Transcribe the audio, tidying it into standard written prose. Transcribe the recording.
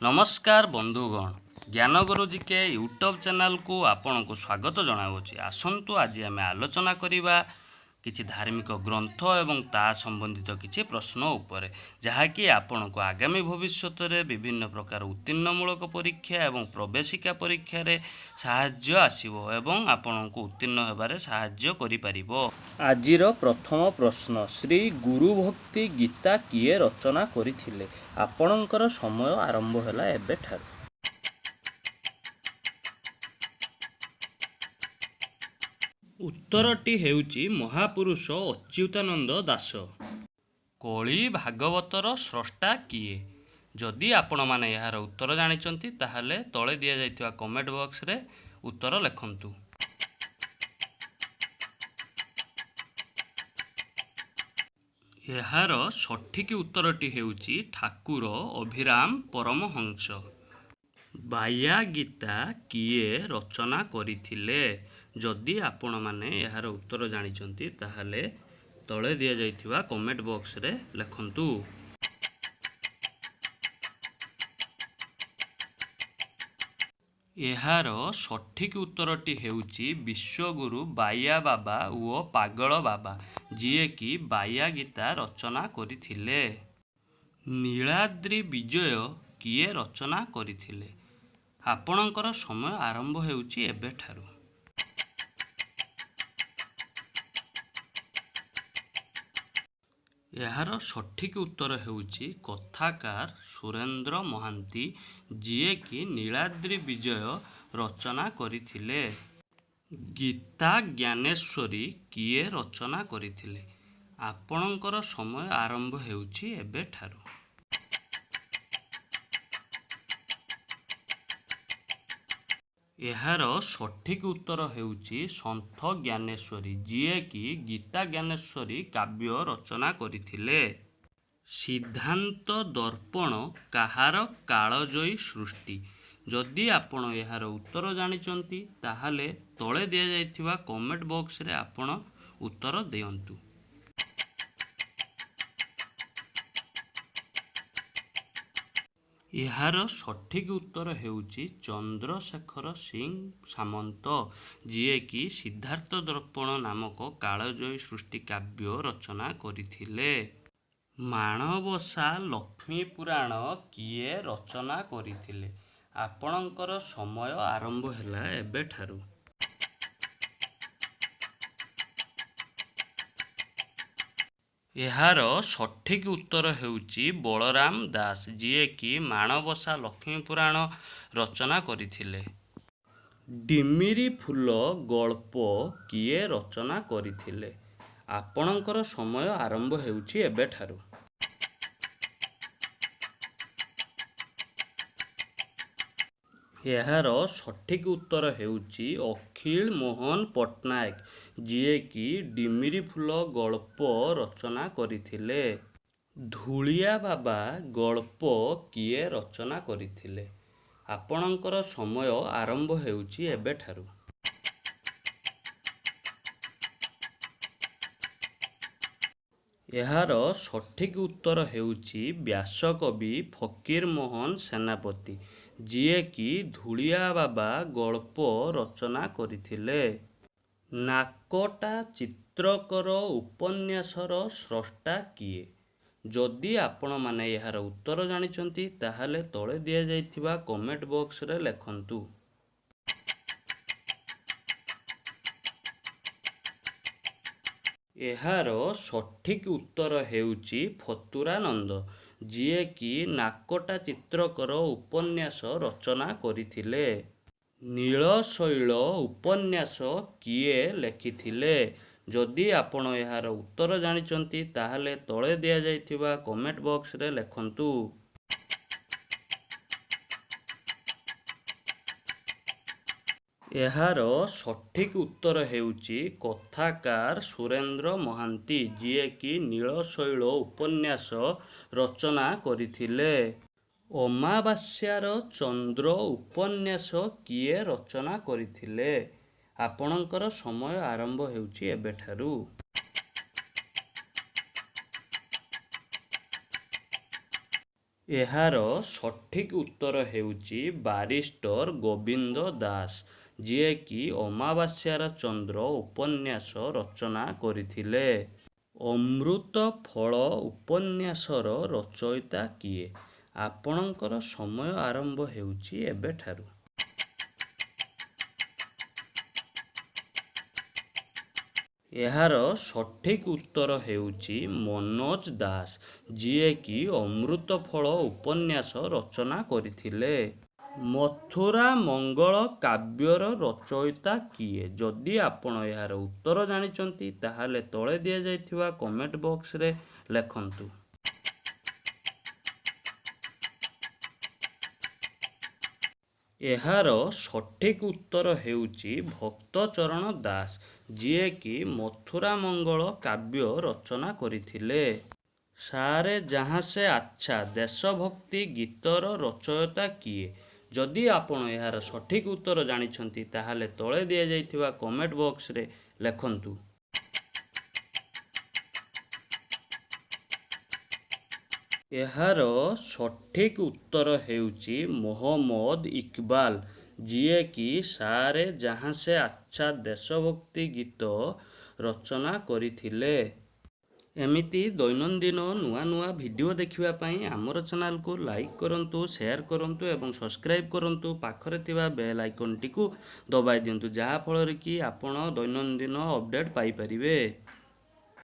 ନମସ୍କାର ବନ୍ଧୁଗଣ, Gyanaguru GK YouTube ଚ୍ୟାନେଲକୁ ଆପଣଙ୍କୁ ସ୍ୱାଗତ ଜଣାଉଅଛି। ଆସନ୍ତୁ ଆଜି ଆମେ ଆଲୋଚନା କରିବା କିଛି ଧାର୍ମିକ ଗ୍ରନ୍ଥ ଏବଂ ତା ସମ୍ବନ୍ଧିତ କିଛି ପ୍ରଶ୍ନ ଉପରେ, ଯାହାକି ଆପଣଙ୍କୁ ଆଗାମୀ ଭବିଷ୍ୟତରେ ବିଭିନ୍ନ ପ୍ରକାର ଉତ୍ତୀର୍ଣ୍ଣମୂଳକ ପରୀକ୍ଷା ଏବଂ ପ୍ରବେଶିକା ପରୀକ୍ଷାରେ ସାହାଯ୍ୟ ଆସିବ ଏବଂ ଆପଣଙ୍କୁ ଉତ୍ତୀର୍ଣ୍ଣ ହେବାରେ ସାହାଯ୍ୟ କରିପାରିବ। ଆଜିର ପ୍ରଥମ ପ୍ରଶ୍ନ, ଶ୍ରୀ ଗୁରୁଭକ୍ତି ଗୀତା କିଏ ରଚନା କରିଥିଲେ? ଆପଣଙ୍କର ସମୟ ଆରମ୍ଭ ହେଲା ଏବେଠାରୁ। ଉତ୍ତରଟି ହେଉଛି ମହାପୁରୁଷ ଅଚ୍ୟୁତାନନ୍ଦ ଦାସ। କଳି ଭାଗବତର ସ୍ରଷ୍ଟା କିଏ? ଯଦି ଆପଣମାନେ ଏହାର ଉତ୍ତର ଜାଣିଛନ୍ତି, ତାହେଲେ ତଳେ ଦିଆଯାଇଥିବା କମେଣ୍ଟ ବକ୍ସରେ ଉତ୍ତର ଲେଖନ୍ତୁ। ଏହାର ସଠିକ୍ ଉତ୍ତରଟି ହେଉଛି ଠାକୁର ଅଭିରାମ ପରମହଂସ। ବାୟା ଗୀତା କିଏ ରଚନା କରିଥିଲେ? ଯଦି ଆପଣମାନେ ଏହାର ଉତ୍ତର ଜାଣିଛନ୍ତି, ତାହେଲେ ତଳେ ଦିଆଯାଇଥିବା କମେଣ୍ଟ ବକ୍ସରେ ଲେଖନ୍ତୁ। ଏହାର ସଠିକ୍ ଉତ୍ତରଟି ହେଉଛି ବିଶ୍ୱଗୁରୁ ବାୟା ବାବା ଓ ପାଗଳ ବାବା, ଯିଏକି ବାୟା ଗୀତା ରଚନା କରିଥିଲେ। ନୀଳାଦ୍ରି ବିଜୟ କିଏ ରଚନା କରିଥିଲେ? ଆପଣଙ୍କର ସମୟ ଆରମ୍ଭ ହେଉଛି ଏବେଠାରୁ। ଏହାର ସଠିକ୍ ଉତ୍ତର ହେଉଛି କଥାକାର ସୁରେନ୍ଦ୍ର ମହାନ୍ତି, ଯିଏକି ନୀଳାଦ୍ରି ବିଜୟ ରଚନା କରିଥିଲେ। ଗୀତା ଜ୍ଞାନେଶ୍ୱରୀ କିଏ ରଚନା କରିଥିଲେ? ଆପଣଙ୍କର ସମୟ ଆରମ୍ଭ ହେଉଛି ଏବେଠାରୁ। ଏହାର ସଠିକ୍ ଉତ୍ତର ହେଉଛି ସନ୍ଥ ଜ୍ଞାନେଶ୍ୱରୀ, ଯିଏକି ଗୀତା ଜ୍ଞାନେଶ୍ୱରୀ କାବ୍ୟ ରଚନା କରିଥିଲେ। ସିଦ୍ଧାନ୍ତ ଦର୍ପଣ କାହାର କାଳଜୟୀ ସୃଷ୍ଟି? ଯଦି ଆପଣ ଏହାର ଉତ୍ତର ଜାଣିଛନ୍ତି, ତାହେଲେ ତଳେ ଦିଆଯାଇଥିବା କମେଣ୍ଟ ବକ୍ସରେ ଆପଣ ଉତ୍ତର ଦିଅନ୍ତୁ। ଏହାର ସଠିକ୍ ଉତ୍ତର ହେଉଛି ଚନ୍ଦ୍ରଶେଖର ସିଂ ସାମନ୍ତ, ଯିଏକି ସିଦ୍ଧାର୍ଥ ଦର୍ପଣ ନାମକ କାଳଜୟୀ ସୃଷ୍ଟି କାବ୍ୟ ରଚନା କରିଥିଲେ। ମାଣବସା ଲକ୍ଷ୍ମୀ ପୁରାଣ କିଏ ରଚନା କରିଥିଲେ? ଆପଣଙ୍କର ସମୟ ଆରମ୍ଭ ହେଲା ଏବେଠାରୁ। ଏହାର ସଠିକ୍ ଉତ୍ତର ହେଉଛି ବଳରାମ ଦାସ, ଯିଏକି ମାଣବସା ଲକ୍ଷ୍ମୀ ପୁରାଣ ରଚନା କରିଥିଲେ। ଡିମିରି ଫୁଲ ଗଳ୍ପ କିଏ ରଚନା କରିଥିଲେ? ଆପଣଙ୍କର ସମୟ ଆରମ୍ଭ ହେଉଛି ଏବେଠାରୁ। ଏହାର ସଠିକ୍ ଉତ୍ତର ହେଉଛି ଅଖିଳ ମୋହନ ପଟ୍ଟନାୟକ, ଯିଏକି ଡିମିରି ଫୁଲ ଗଳ୍ପ ରଚନା କରିଥିଲେ। ଧୂଳିଆ ବାବା ଗଳ୍ପ କିଏ ରଚନା କରିଥିଲେ? ଆପଣଙ୍କର ସମୟ ଆରମ୍ଭ ହେଉଛି ଏବେଠାରୁ। ଏହାର ସଠିକ୍ ଉତ୍ତର ହେଉଛି ବ୍ୟାସକବି ଫକୀରମୋହନ ସେନାପତି, ଯିଏକି ଧୂଳିଆ ବାବା ଗଳ୍ପ ରଚନା କରିଥିଲେ। ନାକଟା ଚିତ୍ରକର ଉପନ୍ୟାସର ସ୍ରଷ୍ଟା କିଏ? ଯଦି ଆପଣମାନେ ଏହାର ଉତ୍ତର ଜାଣିଛନ୍ତି, ତାହେଲେ ତଳେ ଦିଆଯାଇଥିବା କମେଣ୍ଟ ବକ୍ସରେ ଲେଖନ୍ତୁ। ଏହାର ସଠିକ୍ ଉତ୍ତର ହେଉଛି ଫତୁରାନନ୍ଦ, ଯିଏକି ନାକଟା ଚିତ୍ରକର ଉପନ୍ୟାସ ରଚନା କରିଥିଲେ। ନୀଳଶୈଳ ଉପନ୍ୟାସ କିଏ ଲେଖିଥିଲେ? ଯଦି ଆପଣ ଏହାର ଉତ୍ତର ଜାଣିଛନ୍ତି, ତାହେଲେ ତଳେ ଦିଆଯାଇଥିବା କମେଣ୍ଟ ବକ୍ସରେ ଲେଖନ୍ତୁ। ଏହାର ସଠିକ୍ ଉତ୍ତର ହେଉଛି କଥାକାର ସୁରେନ୍ଦ୍ର ମହାନ୍ତି, ଯିଏକି ନୀଳଶୈଳ ଉପନ୍ୟାସ ରଚନା କରିଥିଲେ। ଅମାବାସ୍ୟାର ଚନ୍ଦ୍ର ଉପନ୍ୟାସ କିଏ ରଚନା କରିଥିଲେ? ଆପଣଙ୍କର ସମୟ ଆରମ୍ଭ ହେଉଛି ଏବେଠାରୁ। ଏହାର ସଠିକ୍ ଉତ୍ତର ହେଉଛି ବାରିଷ୍ଟର ଗୋବିନ୍ଦ ଦାସ, ଯିଏକି ଅମାବାସ୍ୟାର ଚନ୍ଦ୍ର ଉପନ୍ୟାସ ରଚନା କରିଥିଲେ। ଅମୃତ ଫଳ ଉପନ୍ୟାସର ରଚୟିତା କିଏ? ଆପଣଙ୍କର ସମୟ ଆରମ୍ଭ ହେଉଛି ଏବେଠାରୁ। ଏହାର ସଠିକ୍ ଉତ୍ତର ହେଉଛି ମନୋଜ ଦାସ, ଯିଏକି ଅମୃତ ଫଳ ଉପନ୍ୟାସ ରଚନା କରିଥିଲେ। ମଥୁରା ମଙ୍ଗଳ କାବ୍ୟର ରଚୟିତା କିଏ? ଯଦି ଆପଣ ଏହାର ଉତ୍ତର ଜାଣିଛନ୍ତି, ତାହେଲେ ତଳେ ଦିଆଯାଇଥିବା କମେଣ୍ଟ ବକ୍ସରେ ଲେଖନ୍ତୁ। ଏହାର ସଠିକ୍ ଉତ୍ତର ହେଉଛି ଭକ୍ତଚରଣ ଦାସ, ଯିଏକି ମଥୁରା ମଙ୍ଗଳ କାବ୍ୟ ରଚନା କରିଥିଲେ। ସାରେ ଜହାଁ ସେ ଆଚ୍ଛା ଦେଶଭକ୍ତି ଗୀତର ରଚୟିତା କିଏ? ଯଦି ଆପଣ ଏହାର ସଠିକ୍ ଉତ୍ତର ଜାଣିଛନ୍ତି, ତାହେଲେ ତଳେ ଦିଆଯାଇଥିବା କମେଣ୍ଟ ବକ୍ସରେ ଲେଖନ୍ତୁ। ଏହାର ସଠିକ୍ ଉତ୍ତର ହେଉଛି ମହମ୍ମଦ ଇକବାଲ, ଯିଏକି ସାରେ ଜହାଁ ସେ ଆଚ୍ଛା ଦେଶଭକ୍ତି ଗୀତ ରଚନା କରିଥିଲେ। ଏମିତି ଦୈନନ୍ଦିନ ନୂଆ ନୂଆ ଭିଡ଼ିଓ ଦେଖିବା ପାଇଁ ଆମର ଚ୍ୟାନେଲକୁ ଲାଇକ୍ କରନ୍ତୁ, ସେୟାର କରନ୍ତୁ ଏବଂ ସବସ୍କ୍ରାଇବ୍ କରନ୍ତୁ। ପାଖରେ ଥିବା ବେଲ୍ ଆଇକନ୍ଟିକୁ ଦବାଇ ଦିଅନ୍ତୁ, ଯାହାଫଳରେ କି ଆପଣ ଦୈନନ୍ଦିନ ଅପଡ଼େଟ୍ ପାଇପାରିବେ।